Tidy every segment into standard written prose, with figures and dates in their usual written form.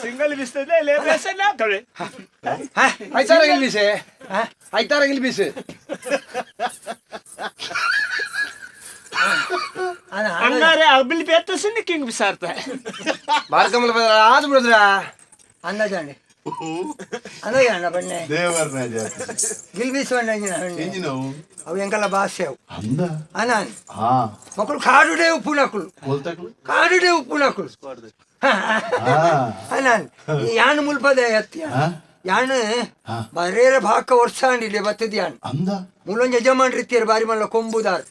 Single ಬಿಸ್ತದೆ labours ಹಾಕವೆ. ಐತಾರ ಗಿಲ್ಬಿಸೆ, ಐತಾರ ಗಿಲ್ಬಿಸೆ. ಹಂಗಾರೆ ಅಬಿಲ್ ಬೇತಸಿನ ಕಿಂಗ್ ಬಿಸಾರ್ತ. ಬಾರ್ಕಮಲ ಆದು ಬಿಡುದ್ರ. ಅಂದಾಜಾಂಡಿ ಅಂದಾಜಾಂಡ ಬಣ್ಣೆ. ದೇವರ್ನ ಜಾತಿ. ಗಿಲ್ಬೀಸ್ ಬಣ್ಣ. ಎಂಜಿನವು? ಅವು ಎಂಕಲ್ಲ ಭಾಷೆ ಅವು. ಅಂದ. ಅನಾನ್. ಹಾ. ಮಕ್ಕಳು ಕಾಡುಡೆ ಉಪ್ಪುನಕುಲು. ಕೊಲ್ತಕ್ಲು. ಕಾಡುಡೆ ಉಪ್ಪುನಕುಲು. ಹಾ. ಅನಾನ್ ಯಾನ್ ಮುಲ್ಪದ ಎತ್ತಿ. ಹಾ. ಯಾನ್ ಹಾ. ಬರೇರ ಭಾಕ ವರ್ಷ ಅಂಡಿಡೆ ಬತ್ತದ ಯಾನ್. ಅಂದ. ಮೂಲೊಂಜಿ ಯಜಮಾನ್ ರೀತಿಯರ್ ಬಾರಿ ಮಲ್ಲ ಕೊಂಬುದಾರ್.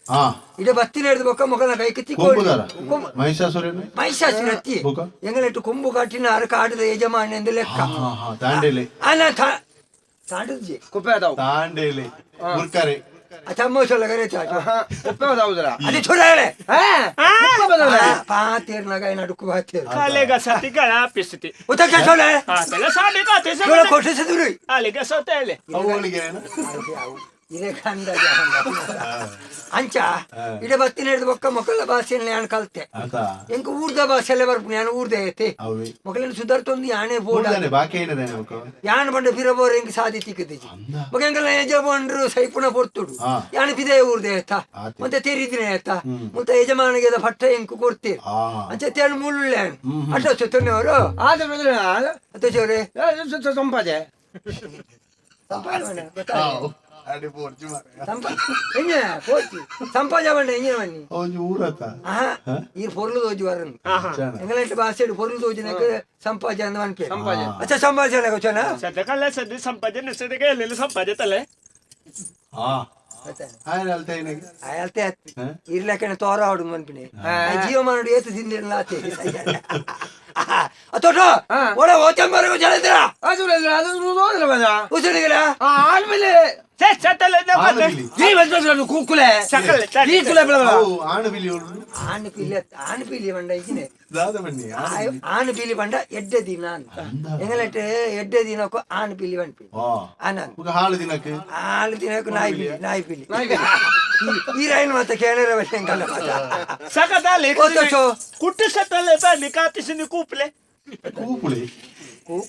ಇಡೆ ಬತ್ತಿನ ಹಿಡ್ದು ಬೊಕ್ಕ ಮೊಗಲ ಕೈಕ್ ಕೊಂಬುದಾರ? ಕೊಂಬು. ಮಹಿಷಾಸುರನ. ಮಹಿಷಾಸುರ ಅತ್ತಿ. ಬೊಕ? ಎಂಗಲೆಟ್ಟು ಕೊಂಬು ಕಾಟಿನ ಆರು ಕಾಡದ ಯಜಮಾನ ಎಂದು ಲೆಕ್ಕ. ಹಾ ಹಾ, ದಾಂಡೇಲಿ. ಅಲ್ಲ, ತಾಂಡದ್ಜಿ. ಕುಪ್ಪೆ ಅದಾವು. ದಾಂಡೇಲಿ ಮುರ್ಕರೆ. ತಮ್ಮ ಸೊಲ್ಲ ಕರೆ ಚಾಚು. ಕುಪ್ಪೆ ಅದಾವುದ್ರ. ಅದೇ ಚೊರ ಹೇಳೆ. ಕುಪ್ಪೆ ಬದಲ. ಪಾತೇರ್ನಾಗ ನಡುಕು ಪಾತೇರ್. ಕಾಲೇಗ ಸತಿ ಗಳ ಪಿಸ್ತಿ. ಉತ್ತಕ್ಕೆ ಚೊಲೆ. ಆತಲ್ಲ ಸಾಡಿ ಕಾತೆ. ಚೊಲ ಕೊಟ್ಟಿಸಿದ್ರು. ಅಲ್ಲಿಗೆ ಸೊತ್ತೇಲೆ. ಅವುಗಳಿಗೆ ಏನು? ಇದೇ ಕಂದ ಅಂಚ ಇಡ ಬತ್ತಿನ ಹಿಡ್ದು ಬೊಕ್ಕ ಮೊಕಲ ಭಾಷೆಯಲ್ಲಿ ನಾನು ಕಲ್ತೆ. ಆತ. ಎಂಕ ಊರ್ದ ಭಾಷೆಲ್ಲ ಬರ್ಪು, ನಾನು ಊರ್ದೆ ಐತೆ. ಅವೇ. ಮೊಕಲಿನ ಸುಧಾರ್ತೊಂದು ಯಾಣೆ ಬೋಡ. ಮೂರ್ದಾನೆ ಬಾಕಿ ಏನದೆ ನಮಕ? ಯಾನ್ ಬಂಡ ಪಿರಬೋರ್ ಎಂಕ್ ಸಾದಿ ತಿಕ್ಕದಿಜಿ. ಅಂದ. ಬೊಕ ಎಂಕಲ್ನ ಯಜಮಾನ್ರು ಸೈಪುಣ ಪೊರ್ತುಡು. ಯಾನ್ ಪಿದಯ ಊರ್ದೆ ಆಯ್ತಾ. ಆತೆ. ಮತ್ತೆ ತೆರಿದಿನ ಆಯ್ತಾ ಮುಲ್ತ ಯಜಮಾನಿಗೆ ಪಟ್ಟ ಎಂಕು ಕೊಡ್ತೀರ್. ಅಂಚ ತೇಳು ಮುಳ್ಳುಳ್ಳೆ ಅಟ್ಟ ಚೊತ್ತನೆಯವರು. ಆದ ಬಿಡುದ್ರ. ಅತ್ತ ಚೋರೆ. ಸಂಪಾದೆ. ಅಡಿ ಪೋರ್ಚು ಮಾರ್ರೆ. ಸಂಪ ಎಂಜ ಪೋರ್ಚಿ ಸಂಪಾಜ ಬಂಡ ಎಂಜಿನ ಬನ್ನಿ. ಒಂಜಿ ಊರತ. ಆಹಾ, ಈ ಪೊರ್ಲು ತೋಜಿ ವರನ್. ಎಂಗಲೆಂಟ್ ಭಾಷೆಡ್ ಪೊರ್ಲು ತೋಜಿನಕ ಸಂಪಾಜ ಅಂದ್ ಮನ್ಪೆ. ಸಂಪಾಜೆ. ಅಚ್ಚ ಸಂಪಾಜ ಗೊಚ್ಚನ. ಸದ್ಯಕಲ್ಲ ಸದ್ಯ ಸಂಪಾದನೆ ಸದ್ಯಕ್ಕೆ ಎಲ್ಲೆಲ್ಲ ಸಂಪಾದನೆ ತಲೆ. ಹಾ, ಆಯ್ನ ಅಲ್ತ ಏನಾಗಿ? ಅಲ್ತೆ ಅತ್ತಿ ಇರ್ಲಕ್ಕನೆ ತೋರ ಆಡು ಮನ್ಪಿನಿ ಜೀವಮಾನುಡು ಏತು ತಿಂದಿರಲ್ಲ ಆತೆ. ಅತ್ತೋಟ ಒಳ ಓಚಂಬರಗು ಚಳಿದ್ರ. ಅದು ಬಿಡುದ್ರ, ಅದು ಹೋದ್ರ ಬದ. ಉಸಿರಿಗಿಲ್ಲ. ಆದ್ಮೇಲೆ ಸೆ ಸತ್ತಲೆ. ಆನು ಬಿಲಿ. ಈ ಬಂದ್ರೆ ಕೂಕುಲೆ. ಸಕಲ. ಈ ಕುಲೆ ಬಿಡಲ್ಲ. ಅವು ಆಣು ಬಿಲಿ ಉಳ್ಳು. ಆನು ಪಿಲಿ, ಆನು ಪಿಲಿ ಬಂಡ ಇಕ್ಕಿನೆ. ದಾದ ಬನ್ನಿ ಆನು ಬಿಲಿ. ಆನು ಪಿಲಿ ಬಂಡ ಎಡ್ಡೆ ದಿನ ಅಂತ. ಎಂಗಲೆಟ್ ಎಡ್ಡೆ ದಿನಕ್ಕೂ ಆನು ಪಿಲಿ ಬಂಡ್ಪಿ. ಆನಂದ್. ಬೊಕ ಹಾಳು ದಿನಕ್ಕೆ? ಆಳು ದಿನಕ್ಕೂ ನಾಯಿ ಪಿಲಿ, ನಾಯಿ ಪಿಲಿ. ಈ ರೈಲ್ ಮತ್ತೆ ಕೇಳರ ಎಂಕಲ್ಲ ಮಾತ. ಸಕದಾಲೆ. ಓತೋಚೋ. ಕುಟ್ಟು ಸತ್ತಲೆ ಬನ್ನಿ ಕಾತಿಸಿನಿ ಕೂಪ್ಲೆ. ಕೂಪುಳಿ.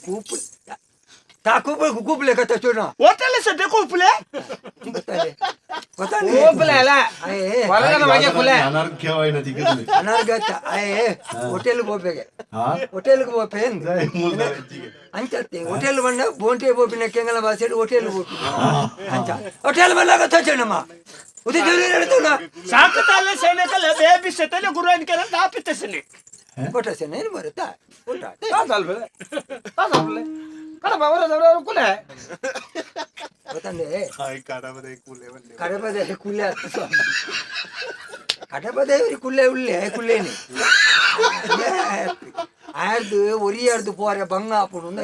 ಕೂಪು ತಾ ಕೂಪು ಕೂಪುಲೆ ಕತ್ತ ಚೂರ್ಣ. ಓಟಲೆ ಸದ್ಯ ಕೂಪ್ಲೆ. ಗೊತ್ತಾನೆ ಗೊತ್ತಾನೆ. ಕೂಪುಲೆ ಅಲ್ಲ. ಅಯ್ಯೇ. ಹೊರಗನ ಮಗೆ ಕುಲೆ. ಅನರ್ಘ್ಯವಾಯಿನ ತಿಕ್ಕುದು. ಅನರ್ಘ್ಯ ಅಯ್ಯೇ, ಹೋಟೆಲ್ಗೆ ಹೋಗ್ಬೇಕೆ. ಹೋಟೆಲ್ಗೆ ಹೋಗ್ಪೆ. ಅಂಚತ್ತೆ ಹೋಟೆಲ್ ಬಂಡ ಬೋಂಟೆ ಬೋಪಿನ ಕೆಂಗಲ ಭಾಷೆ ಹೋಟೆಲ್ ಬೋಪಿ ಅಂಚ ಹೋಟೆಲ್ ಬಂದಾಗ ತೋಚಣಮ್ಮ ಉದಿ ಹೇಳ್ತಾನ. ಸಾಕತಾಲೆ ಸೇನೆಕಲ್ಲ ಬೇಬಿ ಸತ್ತಲೆ ಗುರುವನ್ ಕೆಲ ತಾಪಿತಸಿನಿ. ಕೊಟ್ಟಸೇನೆ ಏನು ಬರುತ್ತಾ ಊಟ? ತಾಸಲ್ಬೆ ತಾಸಲ್ಬೆ ಕಡಪ ಅವರ ಅವರ ಕುಲೆ. ಗೊತ್ತಂಡೆ. ಕಡಬದೆ ಕೂಲೆ ಬನ್ನಿ. ಕಡಪದೆ ಕುಲ್ಲೆ ಹತ್ತು ಸ್ವಾಮಿ, ಕಡಪದೇವರಿ ಕುಲ್ಲೆ ಉಳ್ಳೆ ಕುಲ್ಲೇನಿ ಆರ್ದು ಒರಿಯಾರ್ದು ಪೋರೆ ಬಂಗ ಆಪುಂಡು.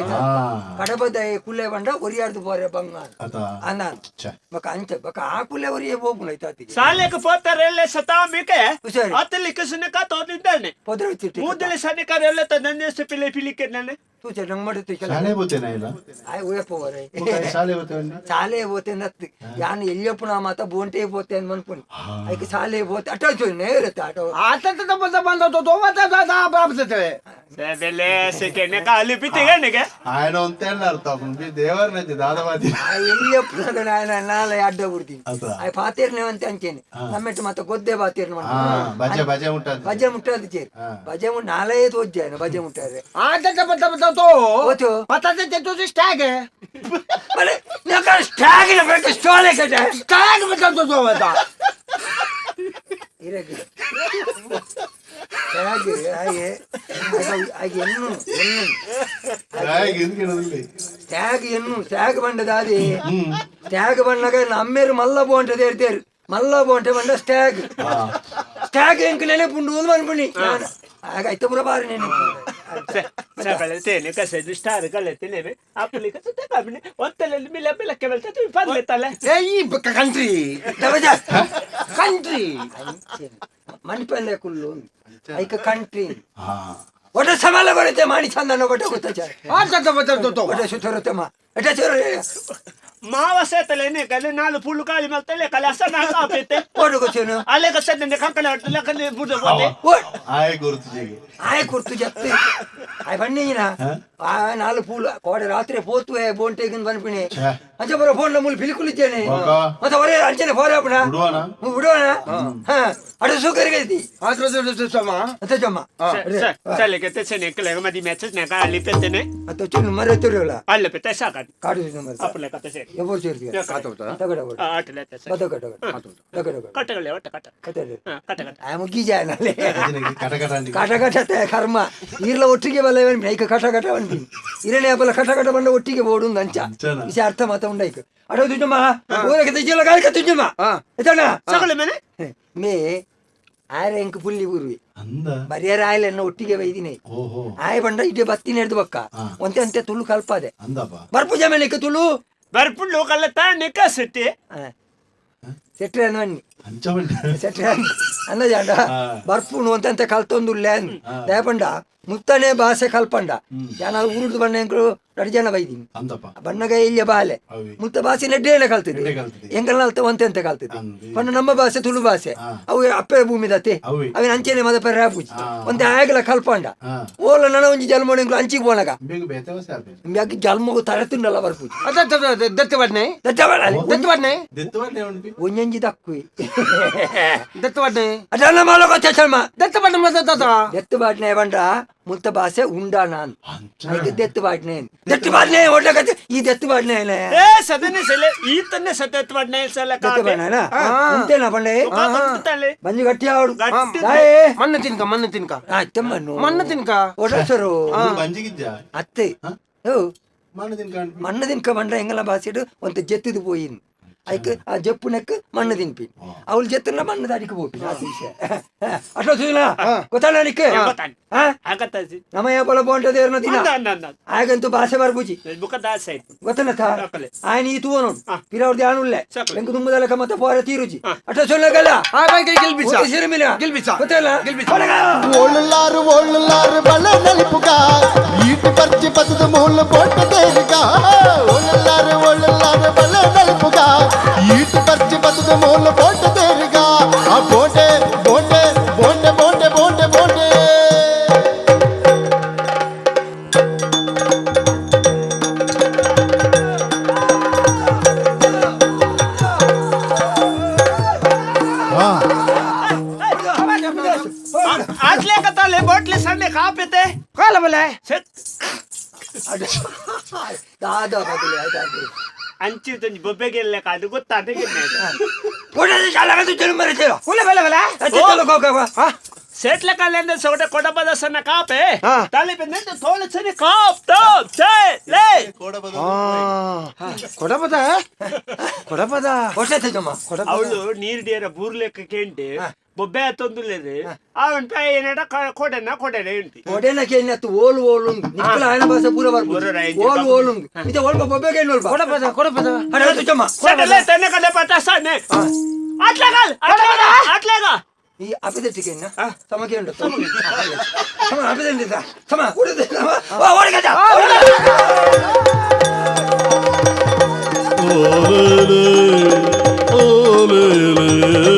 ಕಡಪದ ಕುಲ್ಲೆ ಬಂಡ ಒರಿಯಾರ್ದು ಪೋರೆ ಬಂಗ. ಅತ. ಅನ್ನಾನ್. ಛೆ. ಬಕ ಅಂಚ ಬಕ ಆ ಕುಲ್ಲೆ ಒರಿಯೇ ಹೋಗುಣ ಆಯ್ತಾತಿಗೆ. ಸಾಲೆಗೆ ಪೋತಾರೆ ಸತಾಮಿಕೆ. ಹುಷಾರಿ. ಅತ್ತಲಿ ಕಸನ ತೋದಿದ್ದಾನೆ. ಪೊದ್ರೆ ಚಿಟ್ಟಿ. ಮೂದಲೆ ಸನಿಕಾರ ಎಲ್ಲ ತನ್ನ ಪಿಲೆ ಪಿಲಿಕೆ ನಾನೆ. ತೂಚೆ ನಂಗೆ ಮಾಡುತ್ತೆ. ಶಾಲೆ ಬೋತೇನ ಇಲ್ಲ? ಆಯ್ ಉಯಪ್ಪವರೆ. ಬೊಕ ಶಾಲೆ ಬೋತೆ ಬನ್ನಿ. ಶಾಲೆ ಪೋತೆ ನತ್ತು ಯಾನ್ ಎಲ್ಲಿಯಪ್ಪನ ಮಾತ ಬೋಂಟೆ ಪೋತೆ ಅಂದ್ ಮನ್ಪುನಿ ಐಕ್ ಶಾಲೆ ಪೋತೆ ಅಟ ನೇರತ್ತೆ ಆಟೋ. ಆತ ಬಂದ ಬಂದ ತೋ ಬೆಲೆ ಸೆಕೆಂಡ್ ಕಾಲಿ ಪಿತಿಗಣಿಗೆ. ఆయన ಒಂತೆಲ್ಲ ಅರ್ಥ ಆಪುಂಡು ದೇವರ್ನಂಚೆ ದಾದವಾದಿ. ಆ ಎಲ್ಲಿಯಪ್ಪನ ನಾಳೆ ಅಡ್ಡ ಬಿಡ್ತೀನಿ. ಅತ. ಆಯ್ ಪಾತೇರ್ನೆ ಅಂತ ಅಂಚೇನೆ ನಮ್ಮೆಟ್ಟು ಮತ್ತೆ ಗೊದ್ದೆ ಪಾತೇರ್ನ. ಬಜೆ ಬಜೆ ಮುಟ್ಟಾದ. ಬಜೆ ಮುಟ್ಟಾದ ಚೇರು ಬಜೆ ಮುಟ್ ನಾಳೆ ತೋಜ್ಜಾನ ಬಜೆ ಮುಟ್ಟಾರೆ. ಆತ ಬಂದ ಬಂದ ತೋ. ಓತು. ಪತಾತೆ ತೋ ಸ್ಟ್ಯಾಗ್. ಮನೆ ನಕ ಸ್ಟ್ಯಾಗ್ ಬೇಕು ಸ್ಟೋಲೆ ಕಟೆ. ಸ್ಟ್ಯಾಗ್ ಬಂದ ತೋ ಬಂದ. ಇರಕ್ಕೆ ಸ್ಟ್ಯಾಗ್ ಹಾಗೆ ಹಾಗೆ ಎನ್ನು ಎನ್ನು. ఎందుకేనది? ಸ್ಟ್ಯಾಗ್ ಎನ್ನು ಸ್ಟ್ಯಾಗ್ ಬಂಡದಾದಿ ಸ್ಟ್ಯಾಗ್ ಬಂಡಾಗ ನಮ್ಮೇರು ಮಲ್ಲ ಬೋಂಟೆ ತೇರ್ತೇರು ಮಲ್ಲ ಬೋಂಟೆ ಬಂಡ ಸ್ಟ್ಯಾಗ್ ಸ್ಟ್ಯಾಗ್ ಎಂಕ್ ನೆನಪುಂಡು ಒಂದು ಮನ್ಪುಣಿ ಆಗ ಐತ ಪೂರ ಬಾರಿ ನೆನಪು. ಸಕಲ ಕಸೆ ಸ್ಟಾರ್ ಕಲೆ ತಿಲೇವೆ ಅಪ್ಪಲಿ ಕಸೆ ತಕಾಬಿನಿ ಒತ್ತಲೆ ಮಿಲ ಮಿಲ ಕೆವಲ್ತ ತು ಪನ್ಲೆ ತಲೆ. ಏ ಈ ಕಂಟ್ರಿ. ದವಜ. ಕಂಟ್ರಿ. ಮಣಿಪಲ್ಲೆ ಕುಲ್ಲು ಐಕ ಕಂಟ್ರಿ. ಒಟ್ಟ ಸಮಾಲ ಬರುತ್ತೆ ಮಾಣಿ ಚಂದನ ಒಟ್ಟ ಗೊತ್ತಾಚಾರ. ಆ ದತ್ತ. ಒಟ್ಟ ಸುತ್ತರುತ್ತೆ ಮಾ ಎಟ ಚೋರ. ಮಾವ ಸೇತಲೇನೆ ಕಲೆ ನಾಲು ಪುಳ್ಳು ಕಾಲಿ ಮಲ್ತಲೆ ಕಲೆ ಅಸನ ಕಾಪೇತೆ. ಓಡು ಗೊತ್ತೇನು? ಅಲೆ ಕಸನೆ ಕಂಕಣ ಅಡ್ತಲೆ ಕಲೆ ಬುಡ ಬೋತೆ. ಓಡ್. ಆಯ್ ಗುರುತು ಜೀಗೆ. ಆಯ್ ಕುರ್ತು ಜತ್ತೆ ಆಯ್ ಬನ್ನಿನ ಆ ನಾಲು ಪೂಲ ಕೋಡೆ ರಾತ್ರಿ ಪೋತುವೆ ಬೋಂಟೆಗಿನ ಬನ್ಪಿಣೆ. ಛೇ. ಅಂಚೆ ಬರೋ ಫೋನ್ ಮೂಲು ಬಿಲ್ಕುಲ್ ಇದ್ದೇನೆ. ಬೊಕ? ಮತ್ತೆ ಹೊರೆ ಅಂಚನೆ ಫೋರ್ ಆಪಣ. ಬಿಡುವನ? ಬಿಡುವಣ ಹಾ ಅಡು ಸೂಕರಿಗೆ ಆ ಸಮ. ಅಂತ ಜಮ್ಮ. ಸಲೆಗೆ ತೆಸನೆ ಕಲೆ ಮದಿ ಮ್ಯಾಚಸ್ ನೆ ಕಾಲಿ ಪೆತ್ತನೆ. ಅತ್ತ ಚುನ್ನು ಮರೆ ತುರಿಯೋಲ್ಲ. ಅಲ್ಲ ಪೆತ್ತ ಸಾಕ. ಕಾಡು ಮರೆ. ಅಪ್ಪಲೆ ಕತೆ ಸೇ. ಎವ್ವರು ಸೇರ್ತೀಯ? ತಗಡ. ಆಟಲೆ ತೆಸೆ. ಬದ ಕಟ ತಗಡ. ಕಟ್ಟಗಳೆ ಒಟ್ಟ ಕಟ್ಟ. ಕಟ. ಕಟ್ಟ ಕಟ್ಟ. ಆ ಮುಗ್ಗಿ ಜಾಯನಲ್ಲೇ. ಕಟ ಕಟ ಅಂಡಿ. ಕಟ ಕಟತೆ ಕರ್ಮ ಈರ್ಲ ಒಟ್ಟಿಗೆ ಬಲ್ಲ ಐಕ ಕಟ ಕಟ ಬಂದಿ ಇರನೇ ಬಲ್ಲ ಕಟ ಕಟ ಬಂದ ಒಟ್ಟಿಗೆ ಬೋಡು ಅಂಚ. ಅಂಚನ. ವಿಷಯ ಅರ್ಥ ಮಾತ ಉಂಡೈಕ್ ಅಡ ತುಜಮ್ಮ ಊರಕ್ಕೆ ತೆಜ್ಜಲ ಗಾಯಕ ತುಜಮ್ಮ. ಎತ್ತಣ್ಣ. ಸಗಳೆ ಮೇನೆ. ಮೇ ಆರೆ ಎಂಕ್ ಪುಲ್ಲಿ ಊರುವೆ. ಅಂದ. ಬರಿಯರ ಆಯ್ಲೆನ್ನ ಒಟ್ಟಿಗೆ ಬೈದಿನಿ. ಓಹೋ. ಆಯ್ ಬಂಡ ಇಡೇ ಬತ್ತಿನ ಹಿಡ್ದು ಬಕ್ಕ ಒಂತೆ ಅಂತೆ ತುಳು ಕಲ್ಪಾದೆ. ಅಂದಪ್ಪ. ಬರ್ಪುಜ ಮೇಲೆ ತುಳು. ಬರ್ಪುಳ್ಳು ಕಲ್ಲ ತಾನೆ ಕಸೆಟ್ಟೆ. ಸೆಟ್ರೆ ಅನ್ವನ್ನಿ. ಅಂಚ ಬಂಡಿ. ಸೆಟ್ರೆ ಅನ್ನ ಜಾಂಡ. ಬರ್ಪುಣು ಅಂತಂತೆ ಕಲ್ತೊಂದುಲ್ಲೆ ದಯಪಂಡ ಮುತ್ತನೆ ಭಾಷೆ ಕಲ್ಪಂಡ ಯಾನ ಊರುದು ಬಣ್ಣ ಎಂಕುಲು ರಡ್ ಜನ ಬೈದಿನಿ. ಅಂದಪ್ಪ. ಬಣ್ಣಗ ಇಲ್ಲಿಯ ಬಾಲೆ. ಅವಿ. ಮುತ್ತ ಭಾಷೆ ನೆಡ್ಡೇನೆ ಕಲ್ತಿದ್ದೆ. ನೆಡ್ಡೆ ಕಲ್ತಿದ್ದೆ. ಎಂಕಲ್ನ ಅಲ್ತ ಒಂತೆ ಅಂತೆ ಕಲ್ತಿದ್ದೆ. ಅಂದಿ. ಪಂಡ ನಮ್ಮ ಭಾಷೆ ತುಳು ಭಾಷೆ. ಅವು ಅಪ್ಪೆ ಭೂಮಿ ದತ್ತೆ. ಅವಿ. ಅವಿನ ಅಂಚೆನೆ ಮದ ಪೆರ್ರ ಪೂಜಿ ಒಂತೆ ಆಯಗಲ ಕಲ್ಪಂಡ. ಓಲ ನನ ಒಂಜಿ ಜನ್ಮೋಣ ಎಂಕುಲು ಅಂಚಿಗೆ ಪೋನಗ. ಬೇಗ ಬೇತೆ ಸಾರ್. ಮ್ಯಾಗ್ ಜನ್ಮಗು ತರತುಂಡಲ್ಲ ಬರ್ಪೂಜಿ. ಅದ ದತ್ತ ಬಡ್ನೆ. ದಟ್ಟ ಬೇಡ ಅಲ್ಲಿ. ದತ್ತ ಬಡ್ನೆ. ದೆತ್ತು ಬಂಡೆ ಉಂಟು. ಒಂಜೊಂಜಿ ದಕ್ಕುಯಿ. ದತ್ತ ಬಡ್ನೆ. ಅದನ್ನ ಮಾಲಕ ಚಚಲ್ಮ. ದತ್ತ ಬಡ್ನೆ ಮತ್ತ ದತ್ತ. ದೆತ್ತು ಬಾಟ್ನೆ ಬಂಡ ಮುತ್ತ ಭಾಷೆ ಉಂಡ ನಾನ್ ಅದಕ್ಕೆ ದೆತ್ತು ಬಾಟ್ನೆ ದೆತ್ತು ಬಾಟ್ನೆ ಒಳ್ಳೆ ಕತೆ ಈ ದೆತ್ತು ಬಾಟ್ನೆ. ಏ ಸದನೆ ಸೆಲೆ ಈತನ್ನೇ ಸತತ್ ವಡ್ನೆ ಸಲ. ದೆತ್ತು ಬಾಟ್ನೆ ಉಂಟೇನಾ ಬಂಡೆ? ಕಾಪೆ. ಬಂಜು ಗಟ್ಟಿ ಆವಡು. ಗಟ್ಟಿ. ದಾಯೆ. ಮಣ್ಣು ತಿನ್ಕ ಮಣ್ಣು ತಿನ್ಕ. ಅತ್ತಮ್ಮನು. ಮಣ್ಣು ತಿನ್ಕ. ಒಡಸರು. ಬಂಜಿಗಿಜ್ಜ. ಅತ್ತೆ ಓ. ಮಣ್ಣು ತಿನ್ಕೊಂಡು. ಮಣ್ಣು ತಿನ್ಕ ಬಂಡ ಎಂಗಲ ಭಾಷೆಡು ಒಂತ ಜೆತ್ತಿದು ಪೋಯಿನ್ ಐಕ್ ಆ ಜಪ್ಪುನಕ್ ಮಣ್ಣು ತಿನ್ಪಿ ಅವಳು ಜೆತ್ತನ್ನ ಮಣ್ಣು ದಾಡಿക്ക് ಪೋಪಿ ಆ ವಿಷಯ ಅಟ್ಲ ಸುಲ್ಲ ಗೊತ್ತಲ್ಲ ನಿಕ್ಕೆ. ಗೊತ್ತಾನೆ. ಹಾ. ಆಗತ್ತಾಜಿ. ನಮ್ಮ ಯಾಪಲ ಬೋಂಟ ದೇರ್ನ ದಿನ. ಅಂದ ಅಂದ ಅಂದ. ಆಗಂತೂ ಭಾಷೆ ಬರ್ಬುಜಿ. ಬುಕ್ಕ ದಾಸ ಆಯ್ತು. ಗೊತ್ತಲ್ಲ. ಸಾಕಲೆ. ఆయన ಈ ತೂವನು ಪಿರವ್ರದ್ದು ಆನುಲ್ಲೆ. ಸಾಕಲೆ. ಎಂಕು ತುಂಬುದಲ್ಲ ಮತ್ತೆ ಪೋರ ತೀರುಜಿ ಅಟ್ಲ ಸೊಲ್ಲಗಲ್ಲ. ಆ ಬೈ ಕೈ ಗೆಲ್ಬಿಸ. ಸಿರುಮಿನ. ಗೆಲ್ಬಿಸ. ಗೊತ್ತಲ್ಲ. ಗೆಲ್ಬಿಸ. ಓಳುಲ್ಲಾರು ಓಳುಲ್ಲಾರು ಬಲ ನಲಿಪುಗ ಈಟಿ ಪರ್ಚಿ ಪದದ ಮೂಲ ಬೋಟ ತೇರಿಗ. ಓಳುಲ್ಲಾರು ಓಳುಲ್ಲಾರು ಬಲ ನಲಿಪುಗ ಈಟಿ ಪರ್ಚಿ ಪದದ ಮೂಲ ಬೋಟ ತೇರಿಗ. ಆ ಬೋಟೆ ಬೋಟೆ ಬೋಟೆ ಬೋಟೆ ಬೋಟೆ ಬೋಟೆ. ಆಟ್ಲೆ ಕತ್ತಾಲೆ ಬೋಟ್ಲೆ ಸಣ್ಣ ಕಾಪೆತೆ. ಕಾಲ ಬಲೆ. ಸೆಟ್. ದಾದಾ ಬದಲು ಆಯ್ತಾ. ಅಂಚಿ ಬೊಬ್ಬೆಗೆಲ್ಲ ಕಾದು ಗೊತ್ತಾದ. ಕುಲ ಬಲೆ ಬಲೆ. ಸೇಟ್ಲ ಕಾಲೆಂದ ಸೊಗಟ ಕೊಡಬದ ಸಣ್ಣ ಕಾಪೆ. ಹಾ. ತಾಲಿ ಬೆಂದ ತೋಳ ಸನಿ ಕಾಪ್ ತೋ ಚೇ ಲೇ. ಕೊಡಬದ ಕೊಡಬದ. ಅವಳು ನೀರ್ ಡಿಯರ ಬೂರ್ಲೆಕ್ಕ ಕೇಂಡೆ ಬೊಬ್ಬೆ ಆತೊಂದುಲ್ಲೇರಿ ಅವನ್ ಪಾಯ ಏನಡ ಕೊಡನ ಕೊಡನೆ ಉಂಟು. ಒಡೆನ ಕೇಳಿನತ್ತು ಓಲು ಓಲು ನಿಕ್ಕಲ ఆయన ಭಾಷೆ ಪೂರ ಬರ್ಬೋದು. ಊರು ರಾಯ್ ಓಲು ಓಲು ಇದು ಓಲ್ಪ ಬೊಬ್ಬೆಗೆ ನೋಲ್ಪ. ಕೊಡಬದ ಕೊಡಬದ. ತುಚಮ್ಮ. ಸಡಲೆ ತನ್ನೆ ಕಡೆ ಪಟ ಸಣ್ಣ ಅಟ್ಲಾಗಲ್ ಅಟ್ಲಾಗ ಅಟ್ಲಾಗ. ಈ ಅಪಿದೆಟ್ಟಿಗೆ ಸಮಕ್ಕೆ ಉಂಟು ಸಮ ಅಪಿದೆ ಸಮ ಉಳಿದ ಓಡಿಗಜ. ಓಲೇಲೆ, ಓಲೇಲೆ.